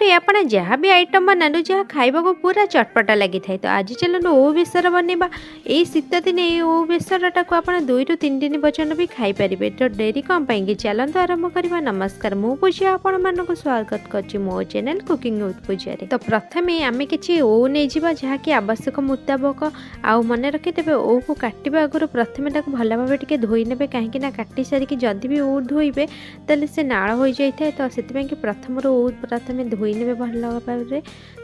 ଓଉରେ ଆପଣ ଯାହା ବି ଆଇଟମ୍ ବନାନ୍ତୁ, ଯାହା ଖାଇବାକୁ ପୁରା ଚଟପଟା ଲାଗିଥାଏ। ତ ଆଜି ଚାଲନ୍ତୁ ଓଉ ବେସର ବନେଇବା। ଏଇ ଶୀତ ଦିନେ ଏଇ ଓଉ ବେସରଟାକୁ ଆପଣ 2ରୁ 3 ଦିନ ପର୍ଯ୍ୟନ୍ତ ବି ଖାଇପାରିବେ। ତ ଡେରି କ'ଣ ପାଇଁକି, ଚାଲନ୍ତୁ ଆରମ୍ଭ କରିବା। ନମସ୍କାର, ମୁଁ ପୂଜା, ଆପଣମାନଙ୍କୁ ସ୍ୱାଗତ କରୁଛି ମୋ ଚ୍ୟାନେଲ୍ କୁକିଂ ୱିଥ୍ ପୂଜାରେ। ତ ପ୍ରଥମେ ଆମେ କିଛି ଓଉ ନେଇଯିବା, ଯାହାକି ଆବଶ୍ୟକ ମୁତାବକ। ଆଉ ମନେ ରଖିଦେବେ, ଓଉକୁ କାଟିବା ଆଗରୁ ପ୍ରଥମେ ତାକୁ ଭଲ ଭାବେ ଟିକେ ଧୋଇ ନେବେ, କାହିଁକି ନା କାଟି ସାରିକି ଯଦି ବି ଓଉ ଧୋଇବେ ତାହେଲେ ସେ ନାଳ ହୋଇଯାଇଥାଏ। ତ ସେଥିପାଇଁ କି ପ୍ରଥମରୁ ଓଉ ପ୍ରଥମେ ଧୋଇ ନେବେ ଭଲ ଭାବରେ।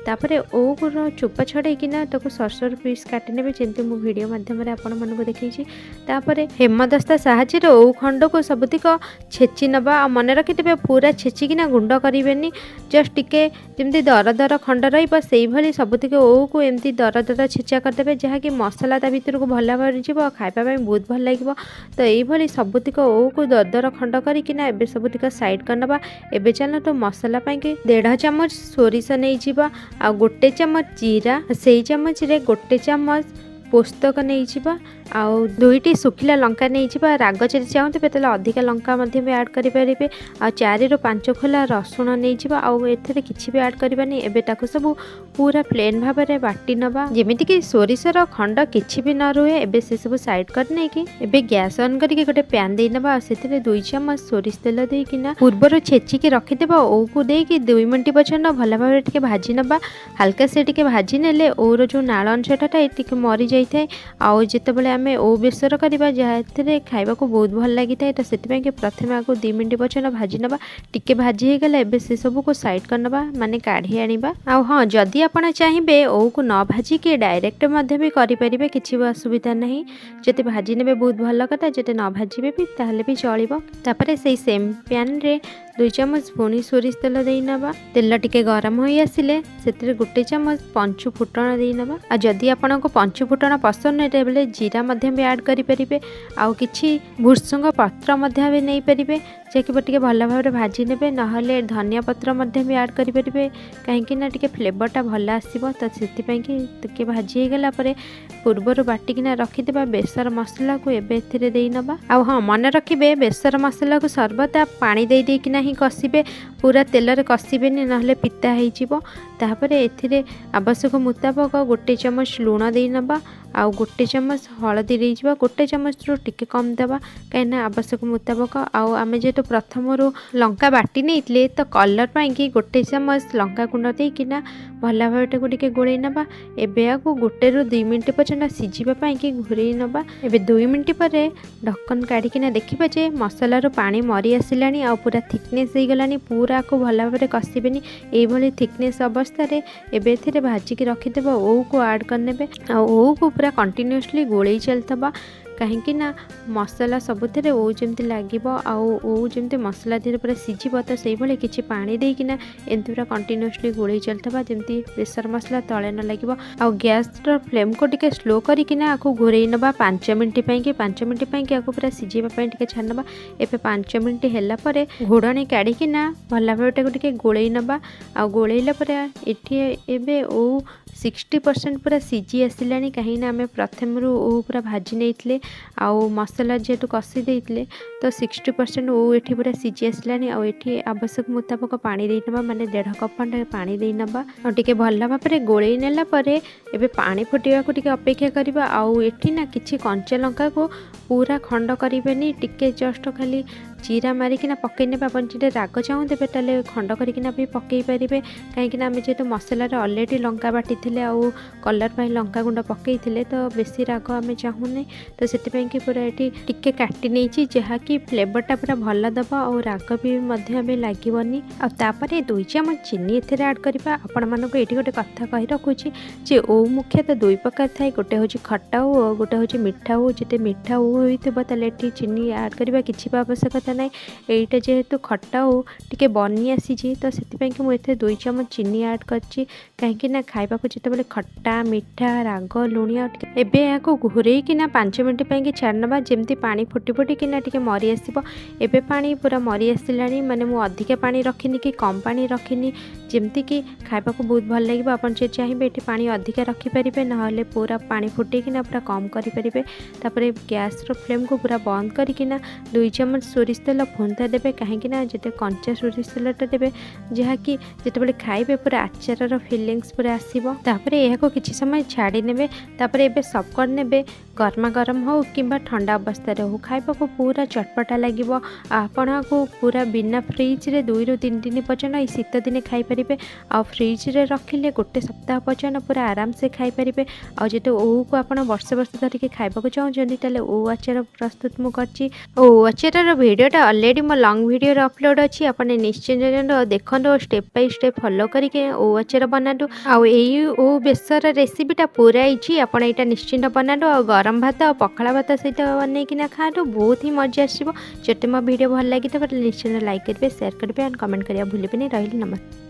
ତାପରେ ଓଉର ଚୋପା ଛଡ଼େଇକିନା ତାକୁ ସରୁ ସରୁ ପିସ୍ କାଟି ନେବେ, ଯେମିତି ମୁଁ ଭିଡ଼ିଓ ମାଧ୍ୟମରେ ଆପଣମାନଙ୍କୁ ଦେଖେଇଛି। ତାପରେ ହେମଦସ୍ତା ସାହାଯ୍ୟରେ ଓଉ ଖଣ୍ଡକୁ ସବୁତିକ ଛେଚି ନେବା। ଆଉ ମନେ ରଖିଥିବେ, ପୁରା ଛେଚିକିନା ଗୁଣ୍ଡ କରିବେନି, ଜଷ୍ଟ ଟିକେ ଯେମିତି ଦର ଦର ଖଣ୍ଡ ରହିବ, ସେଇଭଳି ସବୁତିକ ଓଉକୁ ଏମିତି ଦର ଦର ଛେଚା କରିଦେବେ, ଯାହାକି ମସଲା ତା ଭିତରକୁ ଭଲ ଭାବରେ ଯିବ ଆଉ ଖାଇବା ପାଇଁ ବହୁତ ଭଲ ଲାଗିବ। ତ ଏଇଭଳି ସବୁତିକ ଓଉକୁ ଦର ଦର ଖଣ୍ଡ କରିକିନା ଏବେ ସବୁତିକ ସାଇଡ଼୍ କରିନେବା। ଏବେ ଚାଲନ୍ତୁ ମସଲା ପାଇଁକି 1.5 ଚାମଚ ସୋରିଷ ନେଇଯିବା, ଆଉ 1 ଚାମଚ ଜିରା, ସେଇ ଚାମଚରେ 1 ଚାମଚ ପୋସ୍ତକ ନେଇଯିବା, ଆଉ 2ଟି ଶୁଖିଲା ଲଙ୍କା ନେଇଯିବା। ରାଗ ଯଦି ଚାହୁଁଥିବେ ତାହେଲେ ଅଧିକା ଲଙ୍କା ମଧ୍ୟ ବି ଆଡ଼୍ କରିପାରିବେ। ଆଉ 4ରୁ 5 ଖୋଲା ରସୁଣ ନେଇଯିବା, ଆଉ ଏଥିରେ କିଛି ବି ଆଡ଼୍ କରିବାନି। ଏବେ ତାକୁ ସବୁ ପୁରା ପ୍ଲେନ୍ ଭାବରେ ବାଟି ନେବା, ଯେମିତିକି ସୋରିଷର ଖଣ୍ଡ କିଛି ବି ନ ରୁହେ। ଏବେ ସେସବୁ ସାଇଡ଼୍ କରି ନେଇକି ଏବେ ଗ୍ୟାସ୍ ଅନ୍ କରିକି ଗୋଟେ ପ୍ୟାନ୍ ଦେଇନେବା, ଆଉ ସେଥିରେ 2 ଚାମଚ ସୋରିଷ ତେଲ ଦେଇକିନା ପୂର୍ବରୁ ଛେଚିକି ରଖିଦେବା ଓଉକୁ ଦେଇକି 2 ମିନିଟ୍ ପର୍ଯ୍ୟନ୍ତ ଭଲ ଭାବରେ ଟିକେ ଭାଜି ନେବା। ହାଲକା ସେ ଟିକେ ଭାଜି ନେଲେ ଓଉର ଯେଉଁ ନାଳ ଅଂଶଟା ଥାଏ ଟିକେ ମରିଯାଇଥାଏ, ଆଉ ଯେତେବେଳେ ଆମେ ଓଉ ବେସର କରିବା, ଯାହା ଏଥିରେ ଖାଇବାକୁ ବହୁତ ଭଲ ଲାଗିଥାଏ। ତ ସେଥିପାଇଁ କି ପ୍ରଥମେ ଆକୁ 2 ମିନିଟ୍ ପର୍ଯ୍ୟନ୍ତ ଭାଜି ନେବା। ଟିକେ ଭାଜି ହେଇଗଲେ ଏବେ ସେସବୁକୁ ସାଇଡ଼୍ କରିନେବା, ମାନେ କାଢ଼ି ଆଣିବା। ଆଉ ହଁ, ଯଦି ଆପଣ ଚାହିଁବେ ଓଉକୁ ନ ଭାଜିକି ଡାଇରେକ୍ଟ ମଧ୍ୟ ବି କରିପାରିବେ, କିଛି ବି ଅସୁବିଧା ନାହିଁ। ଯଦି ଭାଜି ନେବେ ବହୁତ ଭଲ କଥା, ଯଦି ନ ଭାଜିବେ ବି ତାହେଲେ ବି ଚଳିବ। ତାପରେ ସେଇ ସେମ୍ ପ୍ୟାନ୍ରେ 2 ଚାମଚ ପୁଣି ସୋରିଷ ତେଲ ଦେଇ ନେବା। ତେଲ ଟିକେ ଗରମ ହୋଇ ଆସିଲେ ସେଥିରେ 1 ଚାମଚ ପଞ୍ଚୁ ଫୁଟଣ ଦେଇ ନେବା। ଆଉ ଯଦି ଆପଣଙ୍କୁ ପଞ୍ଚୁ ଫୁଟଣ ପସନ୍ଦ ନୁହେଁ, ତେବେ ଜିରା ମଧ୍ୟ ବି ଆଡ଼୍ କରିପାରିବେ, ଆଉ କିଛି ଭୃଷଙ୍ଗ ପତ୍ର ମଧ୍ୟ ବି ନେଇପାରିବେ, ଯାହାକି ଟିକେ ଭଲ ଭାବରେ ଭାଜି ନେବେ। ନହେଲେ ଧନିଆ ପତ୍ର ମଧ୍ୟ ବି ଆଡ଼୍ କରିପାରିବେ, କାହିଁକି ନା ଟିକେ ଫ୍ଲେଭରଟା ଭଲ ଆସିବ। ତ ସେଥିପାଇଁ କି ଟିକେ ଭାଜି ହେଇଗଲା ପରେ ପୂର୍ବରୁ ବାଟିକିନା ରଖିଥିବା ବେସର ମସଲାକୁ ଏବେ ଏଥିରେ ଦେଇ ନେବା। ଆଉ ହଁ, ମନେ ରଖିବେ, ବେସର ମସଲାକୁ ସର୍ବଦା ପାଣି ଦେଇ ଦେଇକିନା ହିଁ କଷିବେ, ପୁରା ତେଲରେ କଷିବେନି, ନହେଲେ ପିତା ହେଇଯିବ। ତାପରେ ଏଥିରେ ଆବଶ୍ୟକ ମୁତାବକ 1 ଚାମଚ ଲୁଣ ଦେଇ ନେବା, ଆଉ 1 ଚାମଚ ହଳଦୀ ଦେଇଯିବା। 1 ଚାମଚରୁ ଟିକେ କମ୍ ଦେବା, କାହିଁକିନା ଆବଶ୍ୟକ ମୁତାବକ। ଆଉ ଆମେ ଯେହେତୁ ପ୍ରଥମରୁ ଲଙ୍କା ବାଟି ନେଇଥିଲେ, ତ କଲର୍ ପାଇଁକି 1 ଚାମଚ ଲଙ୍କା ଗୁଣ୍ଡ ଦେଇକିନା ଭଲ ଭାବେ ତାକୁ ଟିକେ ଗୋଳେଇ ନେବା। ଏବେ ଏହାକୁ 1ରୁ 2 ମିନିଟ୍ ପର୍ଯ୍ୟନ୍ତ ସିଝିବା ପାଇଁକି ଘୋରେଇ ନେବା। ଏବେ 2 ମିନିଟ୍ ପରେ ଢକ୍କନ କାଢ଼ିକିନା ଦେଖିବା ଯେ ମସଲାରୁ ପାଣି ମରି ଆସିଲାଣି ଆଉ ପୁରା ଥିକନେସ୍ ହେଇଗଲାଣି। ପୁରା ଆକୁ ଭଲ ଭାବରେ କଷିବେନି, ଏଇଭଳି ଥିକନେସ୍ ଅବସ୍ଥାରେ ଏବେ ଏଥିରେ ଭାଜିକି ରଖିଦେବା ଓଉକୁ ଆଡ଼୍ କରିନେବେ, ଆଉ ଓଉକୁ ପୁରା କଣ୍ଟିନ୍ୟୁଅସଲି ଗୋଳେଇ ଚାଲିଥିବା, କାହିଁକି ନା ମସଲା ସବୁଥିରେ ଓଉ ଯେମିତି ଲାଗିବ ଆଉ ଓଉ ଯେମିତି ମସଲା ଦେହରେ ପୁରା ସିଝିବ। ତ ସେଇଭଳି କିଛି ପାଣି ଦେଇକିନା ଏମିତି ପୁରା କଣ୍ଟିନ୍ୟୁଅସଲି ଗୋଳେଇ ଚାଲିଥିବା, ଯେମିତି ବେସର ମସଲା ତଳେ ନ ଲାଗିବ। ଆଉ ଗ୍ୟାସ୍ର ଫ୍ଲେମ୍କୁ ଟିକେ ସ୍ଲୋ କରିକିନା ଆକୁ ଘୋରେଇ ନେବା 5 ମିନିଟ୍ ପାଇଁକି। 5 ମିନିଟ୍ ପାଇଁକି ଆକୁ ପୁରା ସିଝେଇବା ପାଇଁ ଟିକେ ଛାଡ଼ି ନେବା। ଏବେ 5 ମିନିଟ୍ ହେଲା ପରେ ଘୋଡ଼ଣୀ କାଢ଼ିକିନା ଭଲ ଭାବେ ତାକୁ ଟିକେ ଗୋଳେଇ ନେବା। ଆଉ ଗୋଳେଇଲା ପରେ ଏଠି ଏବେ ଓଉ 60% ପୁରା ସିଝି ଆସିଲାଣି, କାହିଁକିନା ଆମେ ପ୍ରଥମରୁ ଓଉ ପୁରା ଭାଜି ନେଇଥିଲେ ଆଉ ମସଲା ଯେହେତୁ କଷି ଦେଇଥିଲେ, ତ 60% ଓଉ ଏଠି ପୁରା ସିଝି ଆସିଲାଣି। ଆଉ ଏଠି ଆବଶ୍ୟକ ମୁତାବକ ପାଣି ଦେଇନେବା, ମାନେ 1.5 କପ୍ ଖଣ୍ଡେ ପାଣି ଦେଇନେବା। ଆଉ ଟିକେ ଭଲ ଭାବରେ ଗୋଳେଇ ନେଲା ପରେ ଏବେ ପାଣି ଫୁଟିବାକୁ ଟିକେ ଅପେକ୍ଷା କରିବା। ଆଉ ଏଠି ନା କିଛି କଞ୍ଚା ଲଙ୍କାକୁ ପୁରା ଖଣ୍ଡ କରିବେନି, ଟିକେ ଜଷ୍ଟ ଖାଲି ଚିରା ମାରିକିନା ପକାଇ ନେବେ। ଆପଣ ଯଦି ରାଗ ଚାହୁଁଥିବେ ତାହେଲେ ଖଣ୍ଡ କରିକିନା ବି ପକାଇ ପାରିବେ, କାହିଁକିନା ଆମେ ଯେହେତୁ ମସଲାରେ ଅଲରେଡ଼ି ଲଙ୍କା ବାଟିଥିଲେ ଆଉ କଲର୍ ପାଇଁ ଲଙ୍କା ଗୁଣ୍ଡ ପକାଇଥିଲେ, ତ ବେଶୀ ରାଗ ଆମେ ଚାହୁଁନେ। ତ ସେଥିପାଇଁ କି ପୁରା ଏଠି ଟିକେ କାଟି ନେଇଛି, ଯାହାକି ଫ୍ଲେଭରଟା ପୁରା ଭଲ ଦେବ ଆଉ ରାଗ ବି ମଧ୍ୟ ଏବେ ଲାଗିବନି। ଆଉ ତାପରେ 2 ଚାମଚ ଚିନି ଏଥିରେ ଆଡ଼୍ କରିବା। ଆପଣମାନଙ୍କୁ ଏଇଠି ଗୋଟେ କଥା କହି ରଖୁଛି ଯେ ଓଉ ମୁଖ୍ୟତଃ ଦୁଇ ପ୍ରକାର ଥାଏ, ଗୋଟେ ହେଉଛି ଖଟା ଓଉ ଆଉ ଗୋଟେ ହେଉଛି ମିଠା ଓଉ। ଯଦି ମିଠା ଓଉ ହୋଇଥିବ ତାହେଲେ ଏଠି ଚିନି ଆଡ଼୍ କରିବା କିଛି ବି ଆବଶ୍ୟକତା ନାହିଁ। ଏଇଟା ଯେହେତୁ ଖଟା ଓଉ ଟିକେ ବନି ଆସିଛି, ତ ସେଥିପାଇଁକି ମୁଁ ଏଥିରେ 2 ଚାମଚ ଚିନି ଆଡ଼୍ କରିଛି, କାହିଁକି ନା ଖାଇବାକୁ ଯେତେବେଳେ ଖଟା, ମିଠା, ରାଗ, ଲୁଣିଆ ଟିକେ। ଏବେ ଏହାକୁ ଘୋରେଇକିନା 5 ମିନିଟ୍ ପାଇଁକି ଛାଡ଼ି ନେବା, ଯେମିତି ପାଣି ଫୁଟି ଫୁଟିକିନା ଟିକେ ମରି ଆସିବ। ଏବେ ପାଣି ପୁରା ମରି ଆସିଲାଣି, ମାନେ ମୁଁ ଅଧିକା ପାଣି ରଖିନି କି କମ୍ ପାଣି ରଖିନି, ଯେମିତିକି ଖାଇବାକୁ ବହୁତ ଭଲ ଲାଗିବ। ଆପଣ ଯଦି ଚାହିଁବେ ଏଠି ପାଣି ଅଧିକା ରଖିପାରିବେ, ନହେଲେ ପୁରା ପାଣି ଫୁଟେଇକିନା ପୁରା କମ୍ କରିପାରିବେ। ତାପରେ ଗ୍ୟାସ୍ର ଫ୍ଲେମ୍କୁ ପୁରା ବନ୍ଦ କରିକିନା 2 ଚାମଚ ସୋରିଷ ତେଲ ଫୁନ୍ତା ଦେବେ, କାହିଁକିନା ଯେତେ କଞ୍ଚା ସୋରିଷ ତେଲଟା ଦେବେ, ଯାହାକି ଯେତେବେଳେ ଖାଇବେ ପୁରା ଆଚାରର ଫିଲିଙ୍ଗସ୍ ପୁରା ଆସିବ। ତାପରେ ଏହାକୁ କିଛି ସମୟ ଛାଡ଼ି ନେବେ। ତାପରେ ଏବେ ସର୍ଭ କରିନେବେ। ଗରମା ଗରମ ହେଉ କିମ୍ବା ଥଣ୍ଡା ଅବସ୍ଥାରେ ହେଉ, ଖାଇବାକୁ ପୁରା ଚଟପଟା ଲାଗିବ। ଆପଣଙ୍କୁ ପୁରା ବିନା ଫ୍ରିଜ୍ରେ 2ରୁ 3 ଦିନ ପର୍ଯ୍ୟନ୍ତ ଏଇ ଶୀତ ଦିନେ ଖାଇପାରିବେ, ଆଉ ଫ୍ରିଜ୍ରେ ରଖିଲେ ଗୋଟେ ସପ୍ତାହ ପର୍ଯ୍ୟନ୍ତ ପୁରା ଆରାମସେ ଖାଇପାରିବେ। ଆଉ ଯଦି ଓଉକୁ ଆପଣ ବର୍ଷ ବର୍ଷ ଧରିକି ଖାଇବାକୁ ଚାହୁଁଛନ୍ତି, ତାହେଲେ ଓଉ ଆଚାର ପ୍ରସ୍ତୁତ ମୁଁ କରିଛି। ଓଉ ଆଚାରର ଭିଡ଼ିଓଟା ଅଲରେଡ଼ି ମୋ ଲଙ୍ଗ୍ ଭିଡ଼ିଓରେ ଅପଲୋଡ଼ ଅଛି, ଆପଣ ନିଶ୍ଚୟ ଦେଖନ୍ତୁ, ଷ୍ଟେପ୍ ବାଇ ଷ୍ଟେପ୍ ଫଲୋ କରିକି ଓଉ ଆଚାର ବନାନ୍ତୁ। ଆଉ ଏଇ ଓଉ ବେସର ରେସିପିଟା ପୁରା ଇଜି, ଆପଣ ଏଇଟା ନିଶ୍ଚିନ୍ତ ବନାନ୍ତୁ ଆଉ ଗରମ ଭାତ ଆଉ ପଖାଳ ଭାତ ସହିତ ବନେଇକିନା ଖାଆନ୍ତୁ, ବହୁତ ହିଁ ମଜା ଆସିବ। ଯଦି ମୋ ଭିଡ଼ିଓ ଭଲ ଲାଗିଥିବ ତାହେଲେ ନିଶ୍ଚିନ୍ତ ଲାଇକ୍ କରିବେ, ସେୟାର କରିବେ ଆଣ୍ଡ କମେଣ୍ଟ କରିବା ଭୁଲିବେନି। ରହିଲି, ନମସ୍କାର।